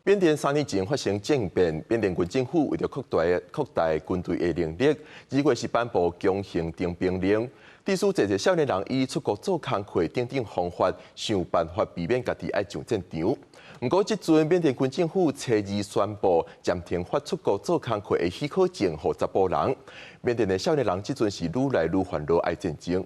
緬甸3年前發生政變，緬甸軍政府為著擴大軍隊的能力，2月時頒布強行徵兵令，致使濟濟少年人以出國做工課等等方法，想辦法避免家己愛上戰場。毋過這陣緬甸軍政府初二宣布暫停發出國做工課的許可證予查埔人。緬甸的少年人這陣是愈來愈煩惱愛戰爭。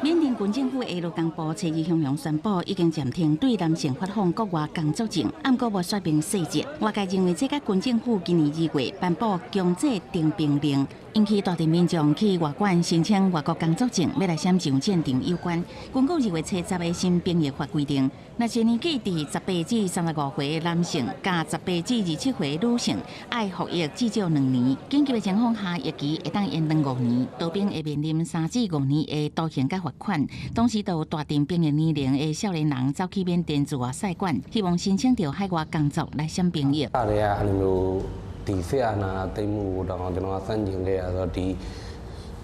緬甸軍政府的勞工部初二向陽宣布，已經暫停對男性發放國外工作證，毋過無說明細節。外界認為這佮軍政府今年2月頒布強制徵兵令，引起大量民眾去外館申請外國工作證，欲來閃上戰場有關。根據2月初10的新兵役法規定，若是年紀佇18至35歲的男性，佮18至27歲女性，愛服役至少2年。緊急的情況下，役期會當延長五年，逃兵會面臨3至5年的徒刑佮罰款。當時就有大陣兵役年齡的少年人走去緬甸駐外使館，希望申請著海外工作來閃兵役。 အဲ့ဒါတွေကအဲ့လိုမျိုးဒီစစ်အာဏာသိမ်းမှုတော့ကျွန်တော်ဆန့်ကျင်ခဲ့ရတော့ဒီ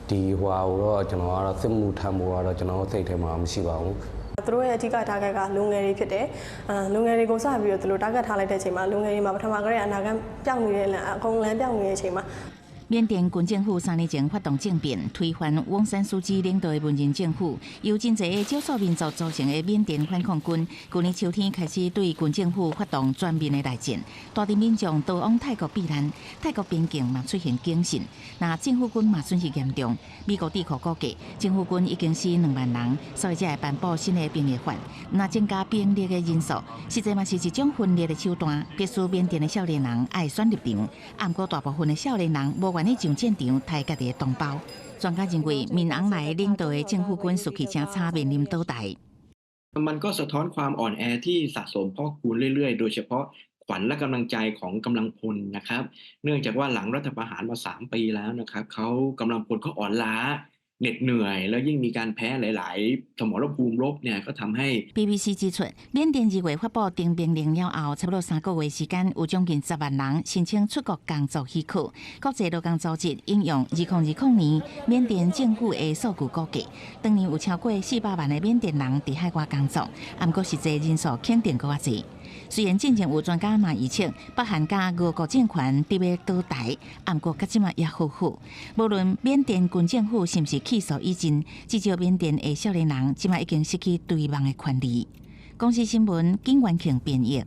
ဒီဟွာကိုတော့ကျွန်တော်ကတော့စစ်မှုထမ်းဖို့ကတော့ကျွန်တော်စိတ်ထဲမှာမရှိပါဘူး သူတို့ရဲ့အဓိက target ကလူငယ်တွေဖြစ်တယ်။အာလူငယ်တွေကိုစပြီးတော့သူတို့ target ထားလိုက်တဲ့အချိန်မှာလူငယ်တွေမှာပထမကတည်းကအနာဂတ်ပျောက်နေတဲ့လမ်းအကုန်လမ်းပျောက်နေတဲ့အချိန်မှာ 緬甸軍政府3年前發動政變，推翻翁山蘇姬領導的文人政府，由真濟个少數民族組成的緬甸反抗軍，去年秋天開始對軍政府發動全面的內戰，大量民眾逃往泰國避難，泰國邊境嘛出現警訊，那政府軍嘛損失嚴重。美國智庫估計，政府軍已經死2萬人，所以才會頒布新的兵役法，若增加兵力的人數，實際嘛是一種分裂的手段，迫使緬甸的少年人愛選立場，毋過大部分的少年人無願意上戰場，刣家己的同胞。專家認為，敏昂萊領導的政府軍士氣誠差，面臨倒台。 มันก็สะท้อนความอ่อนแอที่สะสมพอกพูนเรื่อยๆ โดยเฉพาะขวัญและกำลังใจของกำลังพลนะครับ เนื่องจากว่าหลังรัฐประหารมา3ปีแล้วนะครับเขากำลังพลเขาอ่อนล้าเหน็ดเหนื่อย แล้วยิ่งมีการแพ้หลายๆสมรภูมิรบเนี่ยก็ทำให้ BBC 指出，緬甸2月發布徵兵令了後，差不多3個月時間，有將近10萬人申請出國工作許可。國際勞工組織引用2020年緬甸政府的數據估計，當年有超過400萬的緬甸人佇海外工作，毋過實際人數肯定閣較濟。雖然進前有專家嘛預測，北韓佮俄國政權佇欲倒台，毋過到這馬猶好好。無論緬甸軍政府是毋是氣數已盡，至少緬甸的少年人這馬已經失去追夢的權利。公視新聞，金元慶編譯。